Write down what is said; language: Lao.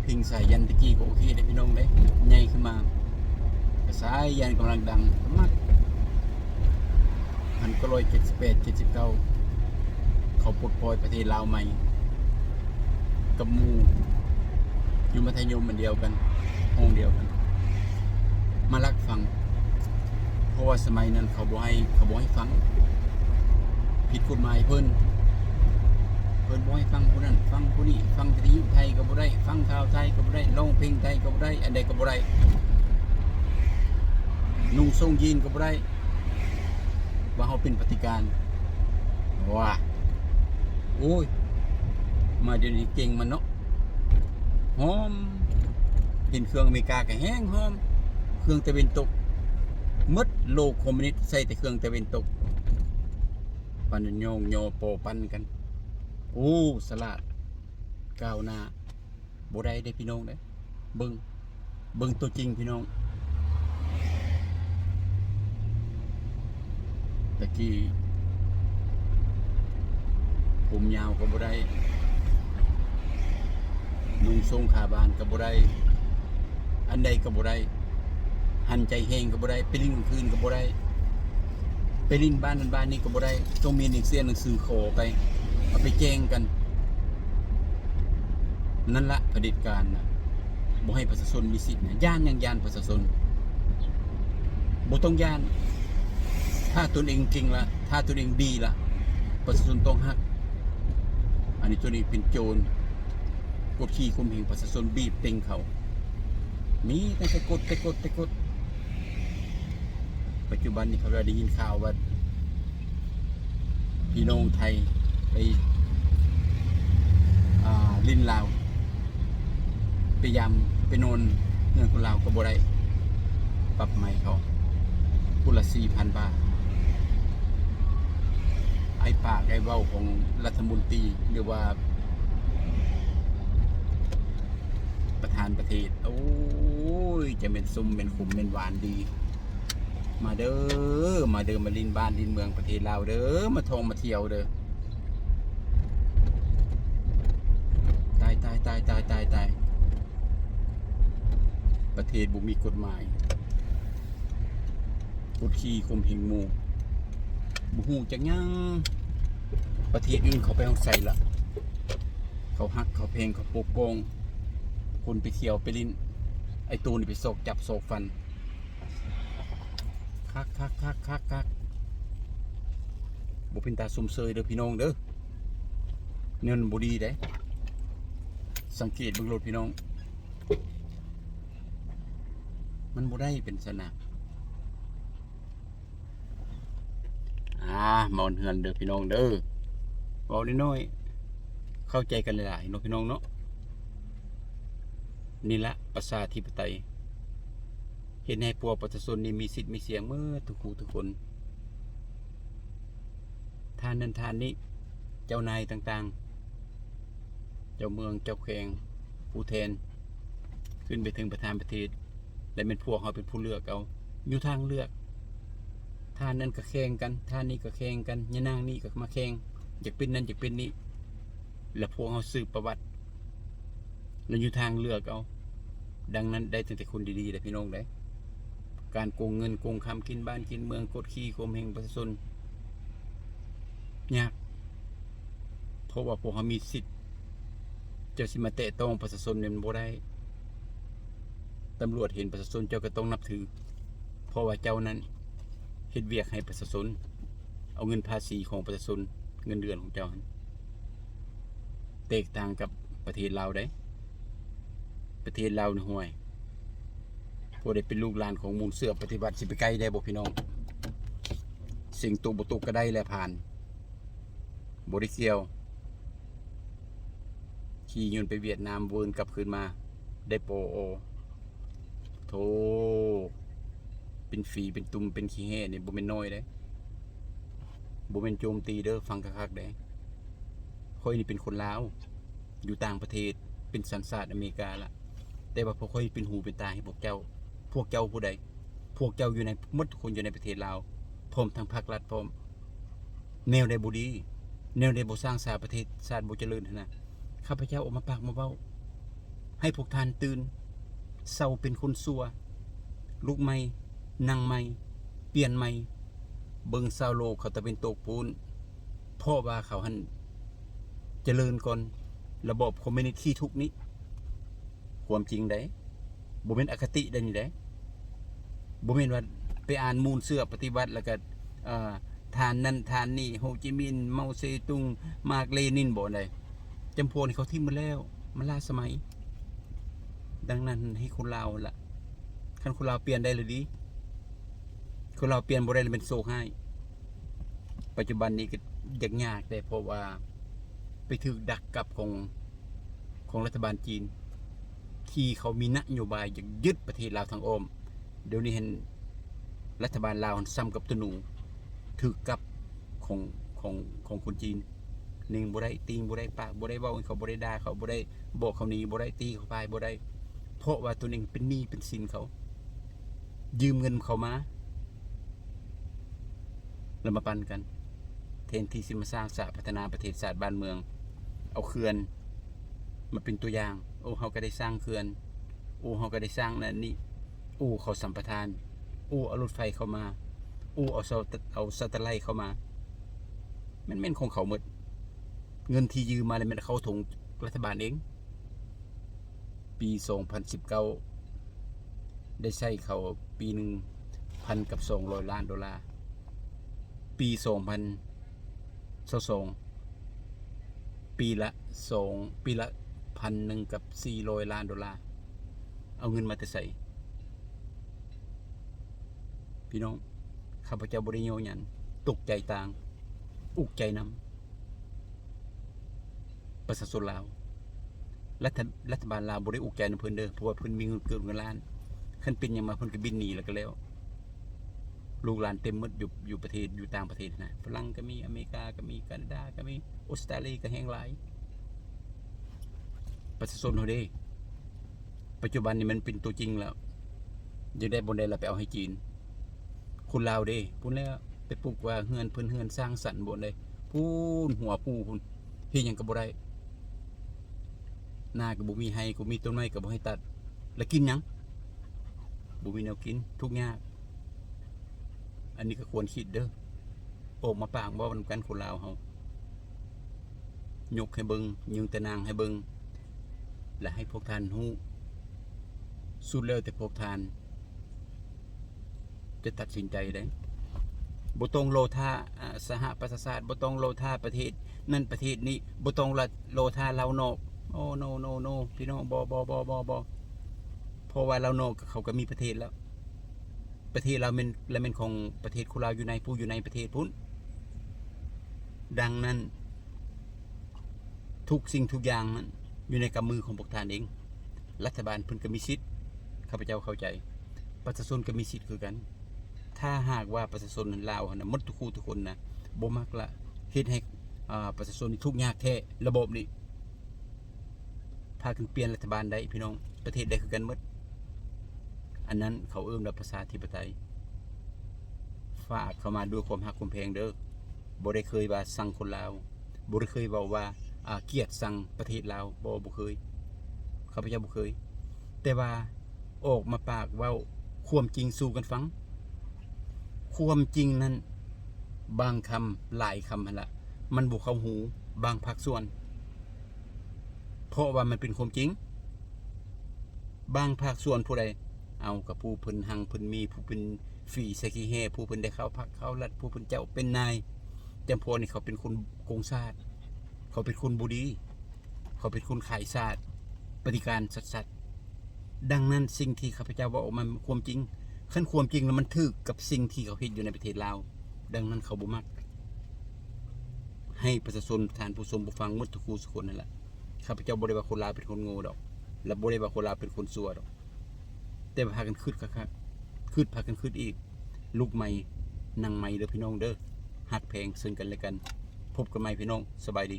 ພິງສາຍຢັນແຕ່ກີ້ກໍໂອເຄເດ້ພີ່ນ້ອງເດ້ ໃຫຍ່ຂຶ້ນມາ ກະສາຍຢັນກຳລັງດັງ ສະໝັກ ພັນເກົ້າຮ້ອຍເຈັດສິບແປດ ເຈັດສິບເກົ້າ ເຂົາປົດປ່ອຍປະເທດລາວໃໝ່ ກັບໝູ່ຢູ່ມັດທະຍົມອັນດຽວກັນ ຫ້ອງດຽວກັນ ມາລັກຟັງ ເພາະວ່າສະໄໝນັ້ນເຂົາບໍ່ໃຫ້ ເຂົາບໍ່ໃຫ້ຟັງ ຜິດກົດໝາຍເພິ່ນ ເພິ່ນບໍ່ໃຫ້ຟັງຜູ້ນັ້ນ ຟັງຜູ້ນີ້ ຟັງວິທະຍຸໄທກໍບໍ່ໄດ້ ຟັງຂ່າວໄທກໍບໍ່ໄດ້ ຮ້ອງເພງໄທກໍບໍ່ໄດ້ ອັນໃດກໍບໍ່ໄດ້ ນຸ່ງໂສ້ງຢີນກໍບໍ່ໄດ້ ວ່າເຮົາເປັນປະຕິການ ວ້າ ໂອ້ຍ ມາດຽວນີ້ເກັ່ງມັນເນາະ ຫອມ ເຫັນເຄື່ອງອາເມລິກາກໍແຮງຫອມ ເຄື່ອງຕາເວັນຕົກ ໝົດໂລກຄອມມູນິດໃຊ້ແຕ່ເຄື່ອງຕາເວັນຕົກ ປານນັ້ນຍ້ອງຍໍປໍປັ່ນກັນ ໂອ້ ສະຫຼາດ ກ້າວໜ້າ ບໍ່ໄດ້ເດ້ພີ່ນ້ອງເດ້ ເບິ່ງ ເບິ່ງຕົວຈິງພີ່ນ້ອງ ແຕ່ກີ້ຜົມຍາວກໍບໍ່ໄດ້ ນຸ່ງໂສ້ງຂາບານກໍບໍ່ໄດ້ ອັນໃດກໍບໍ່ໄດ້ ຫັນໃຈແຮງກໍບໍ່ໄດ້ ໄປຫຼິ້ນກາງຄືນກໍບໍ່ໄດ້ ໄປຫຼິ້ນບ້ານນັ້ນບ້ານນີ້ກໍບໍ່ໄດ້ ຕ້ອງມີໜັງເສືອໜັງສືຂໍໄປ ເອົາໄປແຈ້ງກັນ ນັ້ນລະຜະເດັດການນະ ບໍ່ໃຫ້ປະຊາຊົນມີສິດນະ ຢ້ານຫຍັງ ຢ້ານປະຊາຊົນ ບໍ່ຕ້ອງຢ້ານ ຖ້າຕົນເອງເກັ່ງລະ ຖ້າຕົນເອງດີລະ ປະຊາຊົນຕ້ອງຮັກ ອັນນີ້ຕົນເອງເປັນໂຈນ ກົດຂີ່ຂົ່ມເຫງປະຊາຊົນ ບີບເຕັງເຂົາ ມີແຕ່ກົດ ແຕ່ກົດ ແຕ່ກົດ ປັດຈຸບັນນີ້ເຂົາໄດ້ຍິນຂ່າວວ່າ ພີ່ນ້ອງໄທໄປ ອ່າ ຫຼິ້ນລາວ ໄປຢາມ ໄປນອນເຮືອນຄົນລາວກໍບໍ່ໄດ້ ປັບໃໝເຂົາ ຄົນລະສີ່ພັນບາດ ໄອ້ປາກໄອ້ເວົ້າຂອງລັດຖະມົນຕີ ຫຼືວ່າ ປະທານປະເທດ ໂອ້ຍ ຈະແມ່ນສົ້ມແມ່ນຂົມແມ່ນຫວານດີ ມາເດີ ມາເດີ ມາຫຼິ້ນບ້ານຫຼິ້ນເມືອງປະເທດລາວເດີ ມາທ່ອງມາທ່ຽວເດີ ຕາຍ ຕາຍ ຕາຍ ຕາຍ ຕາຍ ຕາຍ ປະເທດບໍ່ມີກົດໝາຍ ກົດຂີ່ຂົ່ມເຫງໝູ່ ບໍ່ຮູ້ຈັກຫຍັງ ປະເທດອື່ນເຂົາໄປຮອດໃສລະ ເຂົາຮັກເຂົາແພງ ເຂົາປົກປ້ອງ ຄົນໄປທ່ຽວໄປຫຼິ້ນ ໄອ້ໂຕນີ້ໄປຊອກຈັບຊອກຟັນ ຄັກໆໆໆໆ ບໍ່ເປັນຕາຊົມເຊີຍເດີພີ່ນ້ອງເດີ ແນວນັ້ນບໍ່ດີເດ້ ສັງເກດເບິ່ງໂລດພີ່ນ້ອງ ມັນບໍ່ໄດ້ເປັນຊັ້ນນະ. ອ່າ ມາຮອດເຮືອນເດີພີ່ນ້ອງເດີ ເວົ້ານ້ອຍໆ ເຂົ້າໃຈກັນຫຼາຍໆເນາະພີ່ນ້ອງເນາະ ນີ້ລະປະຊາທິປະໄຕ ເຮັດໃຫ້ພວກປະຊາຊົນນີ້ມີສິດມີສຽງໝົດທຸກຜູ້ທຸກຄົນ ທ່ານນັ້ນທ່ານນີ້ ເຈົ້ານາຍຕ່າງໆ ເຈົ້າເມືອງ ເຈົ້າແຂວງ ຜູ້ແທນ ຂຶ້ນໄປເຖິງປະທານປະເທດ ແລະແມ່ນພວກເຮົາເປັນຜູ້ເລືອກເອົາ ຢູ່ທາງເລືອກ ທ່ານນັ້ນກໍແຂ່ງກັນ ທ່ານນີ້ກໍແຂ່ງກັນ ຍານາງນີ້ກໍມາແຂ່ງ ຢາກເປັນນັ້ນຢາກເປັນນີ້ ແລະພວກເຮົາສືບປະຫວັດ ແລະຢູ່ທາງເລືອກເອົາ ດັ່ງນັ້ນໄດ້ຕັ້ງແຕ່ຄົນດີໆເດ້ພີ່ນ້ອງເດ້ ການໂກງເງິນໂກງຄຳ ກິນບ້ານກິນເມືອງ ກົດຂີ່ຂົ່ມເຫງປະຊາຊົນ ຍາກ ເພາະວ່າພວກເຮົາມີສິດ ເຈົ້າຊິມາແຕະຕ້ອງປະຊາຊົນນີ້ມັນບໍ່ໄດ້ ຕຳຫຼວດເຫັນປະຊາຊົນເຈົ້າກໍຕ້ອງນັບຖື ເພາະວ່າເຈົ້ານັ້ນເຮັດວຽກໃຫ້ປະຊາຊົນ ເອົາເງິນພາສີຂອງປະຊາຊົນ ເງິນເດືອນຂອງເຈົ້າຫັ້ນ ແຕກຕ່າງກັບປະເທດລາວໃດ ປະເທດລາວນີ້ ຫ້ວຍ ຜູ້ໃດເປັນລູກຫຼານຂອງມູນເຊື້ອປະຕິວັດ ຊິໄປໄກໄດ້ບໍ່ພີ່ນ້ອງ ເສັງຕົກບໍ່ຕົກກໍໄດ້ແຫຼະ ຜ່ານ ບໍ່ໄດ້ກ່ຽວ ຂີ່ຍົນໄປຫວຽດນາມ ວືນກັບຄືນມາ ໄດ້ປໍອ ໂທ້ ເປັນຝີເປັນຕຸ່ມເປັນຂີ້ແຮ່ນີ້ ບໍ່ແມ່ນນ້ອຍເດ້ ບໍ່ແມ່ນໂຈມຕີເດີ ຟັງຄັກໆເດ້ ຂ້ອຍນີ້ເປັນຄົນລາວ ຢູ່ຕ່າງປະເທດ ເປັນສັນຊາດອາເມລິກາລະ ແຕ່ວ່າພວກຂ້ອຍເປັນຫູເປັນຕາໃຫ້ພວກເຈົ້າ ພວກເຈົ້າຜູ້ໃດ ພວກເຈົ້າຢູ່ໃນ ໝົດທຸກຄົນຢູ່ໃນປະເທດລາວ ພ້ອມທັງພາກລັດພ້ອມ ແນວໃດບໍ່ດີ ແນວໃດບໍ່ສ້າງສາປະເທດຊາດບໍ່ຈະເລີນຫັ້ນນະ ຂ້າພະເຈົ້າອອກມາປາກມາເວົ້າ ໃຫ້ພວກທ່ານຕື່ນ, ເຊົາເປັນຄົນຊົ່ວ, ລຸກໃໝ່, ນັ່ງໃໝ່, ປ່ຽນໃໝ່. ເບິ່ງຊາວໂລກເຂົາຕາເວັນຕົກພຸ້ນ, ເພາະວ່າເຂົາຫັ້ນຈະເລີນກ່ອນລະບອບຄອມມິວນິດຂີ້ທຸກນີ້. ຄວາມຈິງໃດ໋, ບໍ່ແມ່ນອະຄະຕິໃດ໋ນີ້ໃດ໋. ບໍ່ແມ່ນວ່າໄປອ່ານມູນເຊື້ອປະຕິວັດ ແລ້ວກໍ ເອີ ທ່ານນັ້ນທ່ານນີ້ ໂຮຈິມິນ, ເມົາເຊຕຸງ, ມາກເລນິນບໍ່ໃດ໋. ຈຳພວກນີ້ເຂົາຖິ້ມໝົດແລ້ວ, ມັນລ້າສະໄໝ. ດັ່ງນັ້ນໃຫ້ຄົນລາວຫັ້ນລະ, ຄັນຄົນລາວປ່ຽນໄດ້ລະດີ, ຄົນລາວປ່ຽນບໍ່ໄດ້ລະແມ່ນໂຊກຮ້າຍ. ປັດຈຸບັນນີ້ກໍຍາກໆແດ່ ເພາະວ່າໄປຖືກດັກກັບຂອງ ຂອງລັດຖະບານຈີນ ທີ່ເຂົາມີນະໂຍບາຍຢາກຍຶດປະເທດລາວທາງອ້ອມ. ດຽວນີ້ຫັ້ນລັດຖະບານລາວຫັ້ນສ່ຳກັບຕົວໜູຖືກກັບຂອງ ຂອງ ຂອງຄົນຈີນ. ເໜັງບໍ່ໄດ້, ຕີງບໍ່ໄດ້, ປາກບໍ່ໄດ້ເວົ້າເຂົາ, ບໍ່ໄດ້ດ່າເຂົາ, ບໍ່ໄດ້ບອກເຂົາໜີ, ບໍ່ໄດ້ຕີເຂົາພາຍ, ບໍ່ໄດ້, ເພາະວ່າຕົນເອງເປັນໜີ້ເປັນສິນເຂົາ, ຢືມເງິນເຂົາມາ ແລ້ວມາປັນກັນ ແທນທີ່ຊິມາສ້າງສາພັດທະນາປະເທດຊາດບ້ານເມືອງ. ເອົາເຂື່ອນມາເປັນຕົວຢ່າງ. ໂອ້ ເຮົາກໍໄດ້ສ້າງເຂື່ອນ, ໂອ້ ເຮົາກໍໄດ້ສ້າງນັ້ນນີ້, ໂອ້ ເຂົາສຳປະທານ, ໂອ້ ເອົາລົດໄຟເຂົ້າມາ, ໂອ້ ເອົາເສົາ ເອົາສາເຕີໄລເຂົ້າມາ. ມັນແມ່ນຂອງເຂົາໝົດ. ເງິນທີ່ຢືມມາແລ້ວແມ່ນເຂົ້າຖົງລັດຖະບານເອງ. ປີສອງພັນສິບເກົ້າ ໄດ້ໃຊ້ເຂົາປີໜຶ່ງພັນກັບສອງຮ້ອຍລ້ານໂດລາ, ປີສອງພັນຊາວສອງ ປີລະສອງ ປີລະພັນໜຶ່ງກັບສີ່ຮ້ອຍລ້ານໂດລາ. ເອົາເງິນມາແຕ່ໃສ? ພີ່ນ້ອງ, ຂ້າພະເຈົ້າບໍ່ໄດ້ເຍົາຫຍັງ, ຕົກໃຈຕ່າງ, ອຸກໃຈນຳ ປະຊາຊົນລາວ. ລັດຖະ ລັດຖະບານລາວບໍ່ໄດ້ອຸກໃຈນຳເພິ່ນເດີ, ເພາະວ່າເພິ່ນມີເງິນເກີບເງິນລ້ານ. ຄັນເປັນຫຍັງມາເພິ່ນກໍບິນໜີແລ້ວກໍແລ້ວ. ລູກຫຼານເຕັມໝົດຢູ່ ຢູ່ປະເທດ ຢູ່ຕ່າງປະເທດນະ, ຝຣັ່ງກໍມີ, ອາເມລິກາກໍມີ, ການາດາກໍມີ, ອົດສະຕາລີກໍແຮງຫຼາຍ. ປະຊາຊົນເຮົາເດ້, ປັດຈຸບັນນີ້ມັນເປັນຕົວຈິງແລ້ວ. ຢາກໄດ້ບ່ອນໃດລະໄປເອົາໃຫ້ຈີນ. ຄົນລາວເດ້, ພຸ້ນແຫຼະ ໄປປຸກວ່າເຮືອນເພິ່ນເຮືອນສ້າງສັນບ່ອນໃດ, ພຸ້ນຫົວພູພຸ້ນ, ເຮັດຫຍັງກໍບໍ່ໄດ້. ນາກໍບໍ່ມີ, ໄຮ່ກໍມີ, ຕົ້ນໄມ້ກໍບໍ່ໃຫ້ຕັດ, ແລ້ວກິນຫຍັງ? ບໍ່ມີແນວກິນ, ທຸກຍາກ. ອັນນີ້ກໍຄວນຄິດເດີ, ອອກມາປາກເວົ້ານຳກັນຄົນລາວເຮົາ. ຍົກໃຫ້ເບິ່ງ, ຍິງຕາໜ່າງໃຫ້ເບິ່ງ ແລະ ໃຫ້ພວກທ່ານຮູ້. ສຸດແລ້ວແຕ່ພວກທ່ານຈະຕັດສິນໃຈເດ້. ບໍ່ຕ້ອງລໍຖ້າ ອາ ສະຫະປະຊາຊາດ, ບໍ່ຕ້ອງລໍຖ້າປະເທດນັ້ນປະເທດນີ້, ບໍ່ຕ້ອງລໍຖ້າລາວນອກ. ໂອ້ ໂນ ໂນ ໂນ ພີ່ນ້ອງ, ບໍ່ ບໍ່ ບໍ່ ບໍ່ ບໍ່. ເພາະວ່າລາວນອກເຂົາກໍມີປະເທດແລ້ວ. ປະເທດລາວແມ່ນ ລະແມ່ນຂອງປະເທດຄົນລາວຢູ່ໃນ ຜູ້ຢູ່ໃນປະເທດພຸ້ນ. ດັ່ງນັ້ນ ທຸກສິ່ງທຸກຢ່າງນັ້ນຢູ່ໃນກຳມືຂອງພວກທ່ານເອງ. ລັດຖະບານເພິ່ນກໍມີສິດ, ຂ້າພະເຈົ້າເຂົ້າໃຈ, ປະຊາຊົນກໍມີສິດຄືກັນ. ຖ້າຫາກວ່າປະຊາຊົນລາວຫັ້ນນະ ໝົດທຸກຄູ່ທຸກຄົນນະ ບໍ່ມັກລະ ເຮັດໃຫ້ ອາ ປະຊາຊົນນີ້ທຸກຍາກແທ້ ລະບອບນີ້. ພາກັນປ່ຽນລັດຖະບານໄດ້ພີ່ນ້ອງ, ປະເທດໃດຄືກັນໝົດ. ອັນນັ້ນເຂົາເອີ້ນວ່າປະຊາທິປະໄຕ. ຝາກເຂົ້າມາດ້ວຍຄວາມຮັກຄວາມແພງເດີ. ບໍ່ໄດ້ເຄີຍວ່າຊັງຄົນລາວ, ບໍ່ໄດ້ເຄີຍເວົ້າວ່າ ອາ ກຽດຊັງປະເທດລາວ, ບໍ່ ບໍ່ເຄີຍ. ຂ້າພະເຈົ້າບໍ່ເຄີຍ. ແຕ່ວ່າອອກມາປາກເວົ້າຄວາມຈິງສູ່ກັນຟັງ. ຄວາມຈິງນັ້ນ ບາງຄຳ ຫຼາຍຄຳຫັ້ນລະ ມັນບໍ່ເຂົ້າຫູບາງພາກສ່ວນ. ເພາະວ່າມັນເປັນຄວາມຈິງ. ບາງພາກສ່ວນຜູ້ໃດ ເອົາ ກໍຜູ້ເພິ່ນຮັ່ງເພິ່ນມີ, ຜູ້ເພິ່ນຟຣີໃສ່ຂີ້ແຮ່, ຜູ້ເພິ່ນໄດ້ເຂົ້າພັກເຂົ້າລັດ, ຜູ້ເພິ່ນເຈົ້າເປັນນາຍ. ຈຳພວກນີ້ເຂົາເປັນຄົນໂກງຊາດ, ເຂົາເປັນຄົນບໍ່ດີ, ເຂົາເປັນຄົນຂາຍຊາດ, ປະຕິການສັດໆ. ດັ່ງນັ້ນ ສິ່ງທີ່ຂ້າພະເຈົ້າເວົ້າອອກມາແມ່ນຄວາມຈິງ. ຄັນຄວາມຈິງແລ້ວມັນຖືກກັບສິ່ງທີ່ເຂົາເຮັດຢູ່ໃນປະເທດລາວ, ດັ່ງນັ້ນເຂົາບໍ່ມັກ. ໃຫ້ປະຊາຊົນ ທ່ານຜູ້ຊົມຜູ້ຟັງໝົດທຸກຄູ່ທຸກຄົນນັ້ນລະ, ຂ້າພະເຈົ້າບໍ່ໄດ້ວ່າຄົນລາວເປັນຄົນໂງ່ດອກ ແລະ ບໍ່ໄດ້ວ່າຄົນລາວເປັນຄົນຊົ່ວດອກ, ແຕ່ວ່າພາກັນຄິດຄັກໆ, ຄິດ ພາກັນຄິດອີກ, ລຸກໃໝ່ ນັ່ງໃໝ່ເດີພີ່ນ້ອງເດີ, ຮັກແພງເຊິ່ງກັນແລະກັນ. ພົບກັນໃໝ່ພີ່ນ້ອງ, ສະບາຍດີ.